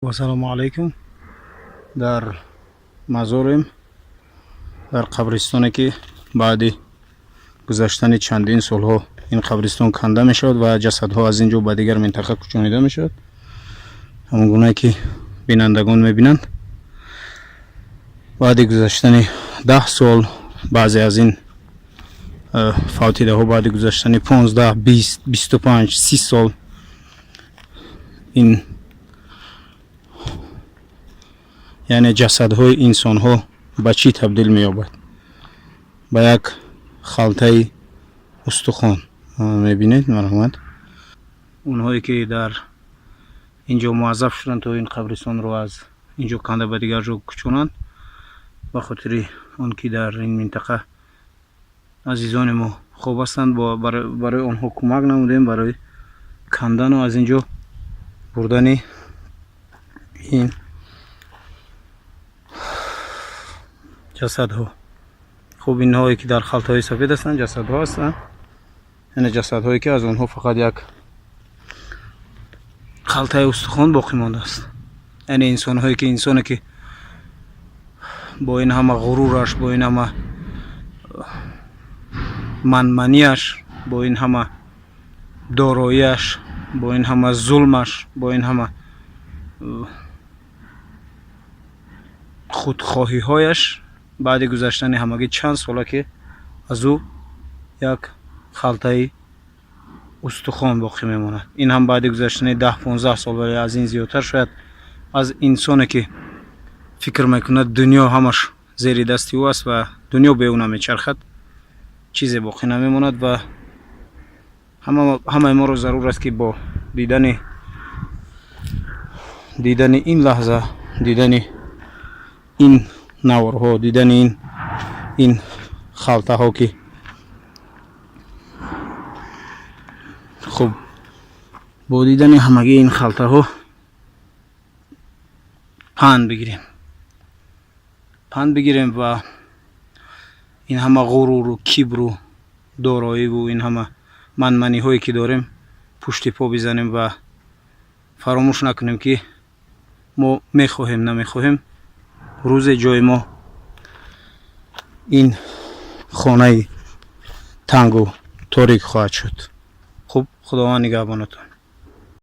Ассалому алайкум. Дар мазорем, дар қабристоне, ки баъди гузаштани чандин солҳо ин қабристон канда мешавад ва ҷасадҳо аз ин ҷо ба дигар минтақа кӯчонида мешавад. Ҳамон гунае ки бинандагон мебинанд, баъди гузаштани 10 сол баъзе аз ин фавтидаҳо, баъди гузаштани 15, 20, 25, 30 сол ин, яъне ҷасадҳои инсонҳо ба чӣ табдил меёбад? Ба як халтаи устухон. Мебинед, марҳамат, онҳое ки дар ин ҷо муаззаф шуданд, то ин қабристонро аз ин ҷо канда ба дигар ҷо кӯчонанд, ба хотири он ки дар ин минтақа азизони мо хоб ҳастанд, барои онҳо кӯмак намудем, барои кандану аз ин ҷо бурдани ин ҷасадҳо. Хуб, инҳое ки дар халтаҳои сафед ҳастанд, ҷасадҳо ҳастанд, яъне ҷасадҳое ки аз онҳо фақат як халтаи устухон боқӣ мондааст. Яъне инсонҳое ки, инсоне ки бо ин ҳама ғурураш, бо ин ҳама манманияш, бо ин ҳама дороияш, бо ин ҳама зулмаш, бо ин ҳама худхоҳиҳояш, баъди гузаштани ҳамагӣ чанд сола ки аз ӯ як халтаи устухон боқӣ мемонад. Ин ҳам баъди гузаштани 10-15 сол, вале аз ин зиёдтар шояд аз инсоне ки фикр мекунад, дунё ҳамаш зери дасти ӯ аст ва дунё бе ӯ намечархад, чизе боқӣ намемонад. Ва ҳамаи моро зарур аст, ки бо дидани ин лаҳза, дидани ин наворҳо, дидани ин халтаҳо, ки хуб, бо дидани ҳамагии ин халтаҳо панд бигирем, панд бигирем ва ин ҳама ғуруру кибру дороиву ин ҳама манманиҳое ки дорем, пушти по бизанем ва фаромӯш накунем, ки мо мехоҳем, намехоҳем, рӯзе ҷои мо ин хонаи тангу торик хоҳад шуд. Хуб, Худованд нигаҳбонатон.